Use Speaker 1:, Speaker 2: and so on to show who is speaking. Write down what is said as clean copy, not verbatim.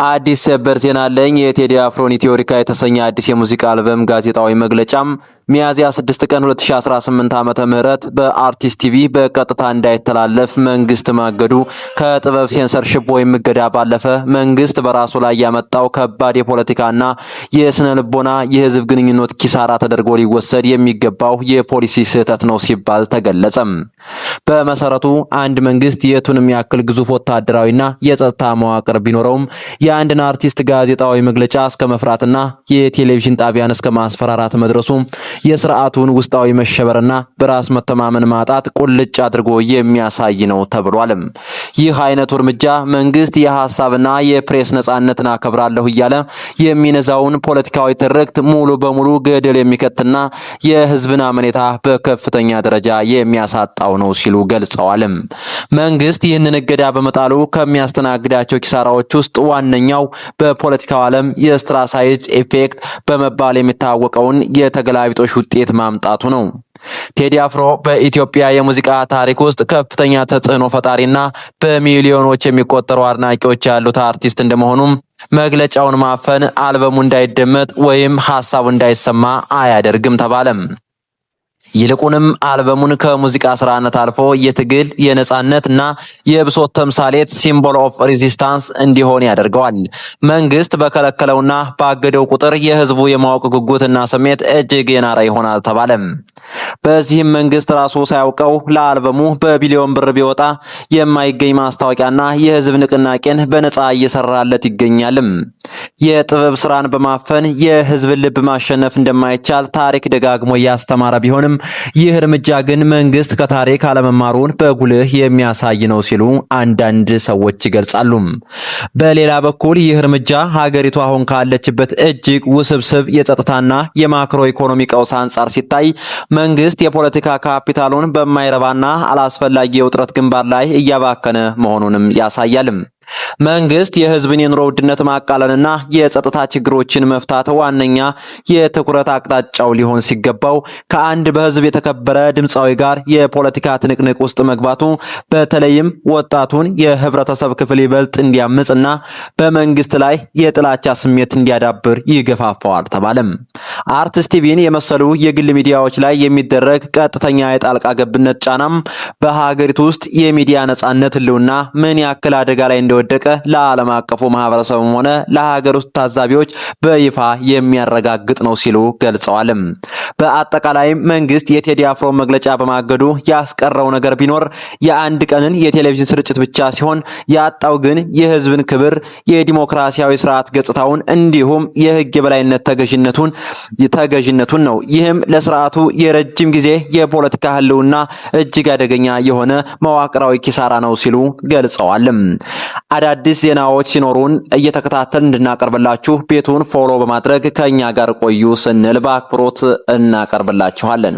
Speaker 1: አዲስ ሰበር ዜና አለኝ። የቴዲ አፍሮን ኢትዮሪካ የተሰኘ አዲስ የሙዚቃ አልበም ጋዜጣዊ መግለጫም ሚያዝያ 6 ቀን 2018 ዓመተ ምህረት በአርቲስት ቲቪ በቀጥታ እንዳይተላለፍ መንግስት ማገዱ ከጥበብ ሴንሰርሺፕ ወይም እገዳ ባለፈ መንግስት በራሱ ላይ ያመጣው ከባድ የፖለቲካና የስነ ልቦና የህዝብ ግንኙነት ኪሳራ ተደርጎ ሊወሰድ የሚገባው የፖሊሲ ስህተት ነው ሲባል ተገለጸም። በመሰረቱ አንድ መንግስት የቱንም ያክል ግዙፍ ወታደራዊና የጸጥታ መዋቅር ቢኖረውም የአንድን አርቲስት ጋዜጣዊ መግለጫ እስከ መፍራትና የቴሌቪዥን ጣቢያን እስከ ማስፈራራት መድረሱ የስርዓቱን ውስጣዊ መሸበርና በራስ መተማመን ማጣት ቁልጭ አድርጎ የሚያሳይ ነው ተብሏልም። ይህ አይነቱ እርምጃ መንግስት የሀሳብና የፕሬስ ነጻነትን አከብራለሁ እያለ የሚነዛውን ፖለቲካዊ ትርክት ሙሉ በሙሉ ገደል የሚከትና የህዝብን አመኔታ በከፍተኛ ደረጃ የሚያሳጣው ነው ሲሉ ገልጸዋልም። መንግስት ይህንን እገዳ በመጣሉ ከሚያስተናግዳቸው ኪሳራዎች ውስጥ ዋነኛው በፖለቲካው ዓለም የ ostracized effect በመባል የሚታወቀውን የተገላቢጦሽ ውጤት ማምጣቱ ነው። ቴዲ አፍሮ በኢትዮጵያ የሙዚቃ ታሪክ ውስጥ ከፍተኛ ተጽዕኖ ፈጣሪና በሚሊዮኖች የሚቆጠሩ አድናቂዎች ያሉት አርቲስት እንደመሆኑም መግለጫውን ማፈን አልበሙ እንዳይደመጥ ወይም ሀሳቡ እንዳይሰማ አያደርግም ተባለም። ይልቁንም አልበሙን ከሙዚቃ ስራነት አልፎ የትግል፣ የነጻነት እና የብሶት ተምሳሌት symbol of resistance እንዲሆን ያደርገዋል። መንግስት በከለከለውና ባገደው ቁጥር የህዝቡ የማወቅ ጉጉትና ስሜት እጅግ የናረ ይሆናል ተባለም። በዚህም መንግስት ራሱ ሳያውቀው ለአልበሙ በቢሊዮን ብር ቢወጣ የማይገኝ ማስታወቂያና የህዝብ ንቅናቄን በነፃ እየሰራለት ይገኛልም። የጥበብ ስራን በማፈን የህዝብን ልብ ማሸነፍ እንደማይቻል ታሪክ ደጋግሞ እያስተማረ ቢሆንም ይህ እርምጃ ግን መንግስት ከታሪክ አለመማሩን በጉልህ የሚያሳይ ነው ሲሉ አንዳንድ ሰዎች ይገልጻሉ። በሌላ በኩል ይህ እርምጃ ሀገሪቱ አሁን ካለችበት እጅግ ውስብስብ የጸጥታና የማክሮ ኢኮኖሚ ቀውስ አንጻር ሲታይ መንግስት የፖለቲካ ካፒታሉን በማይረባና አላስፈላጊ የውጥረት ግንባር ላይ እያባከነ መሆኑንም ያሳያልም። መንግስት የህዝብን የኑሮ ውድነት ማቃለልና የጸጥታ ችግሮችን መፍታት ዋነኛ የትኩረት አቅጣጫው ሊሆን ሲገባው ከአንድ በህዝብ የተከበረ ድምፃዊ ጋር የፖለቲካ ትንቅንቅ ውስጥ መግባቱ በተለይም ወጣቱን የህብረተሰብ ክፍል ይበልጥ እንዲያምጽና በመንግስት ላይ የጥላቻ ስሜት እንዲያዳብር ይገፋፋዋል ተባለም። አርትስ ቲቪን የመሰሉ የግል ሚዲያዎች ላይ የሚደረግ ቀጥተኛ የጣልቃ ገብነት ጫናም በሀገሪቱ ውስጥ የሚዲያ ነጻነት ህልውና ምን ያክል አደጋ ላይ እንደወደቀ ለዓለም አቀፉ ማህበረሰብም ሆነ ለሀገር ውስጥ ታዛቢዎች በይፋ የሚያረጋግጥ ነው ሲሉ ገልጸዋልም። በአጠቃላይም መንግስት የቴዲ አፍሮ መግለጫ በማገዱ ያስቀረው ነገር ቢኖር የአንድ ቀንን የቴሌቪዥን ስርጭት ብቻ ሲሆን ያጣው ግን የህዝብን ክብር፣ የዲሞክራሲያዊ ስርዓት ገጽታውን እንዲሁም የህግ የበላይነት ተገዥነቱን ነው። ይህም ለስርዓቱ የረጅም ጊዜ የፖለቲካ ህልውና እጅግ አደገኛ የሆነ መዋቅራዊ ኪሳራ ነው ሲሉ ገልጸዋልም። አዳዲስ ዜናዎች ሲኖሩን እየተከታተልን እንድናቀርብላችሁ ቤቱን follow በማድረግ ከኛ ጋር ቆዩ ስንል በአክብሮት እናቀርብላችኋለን።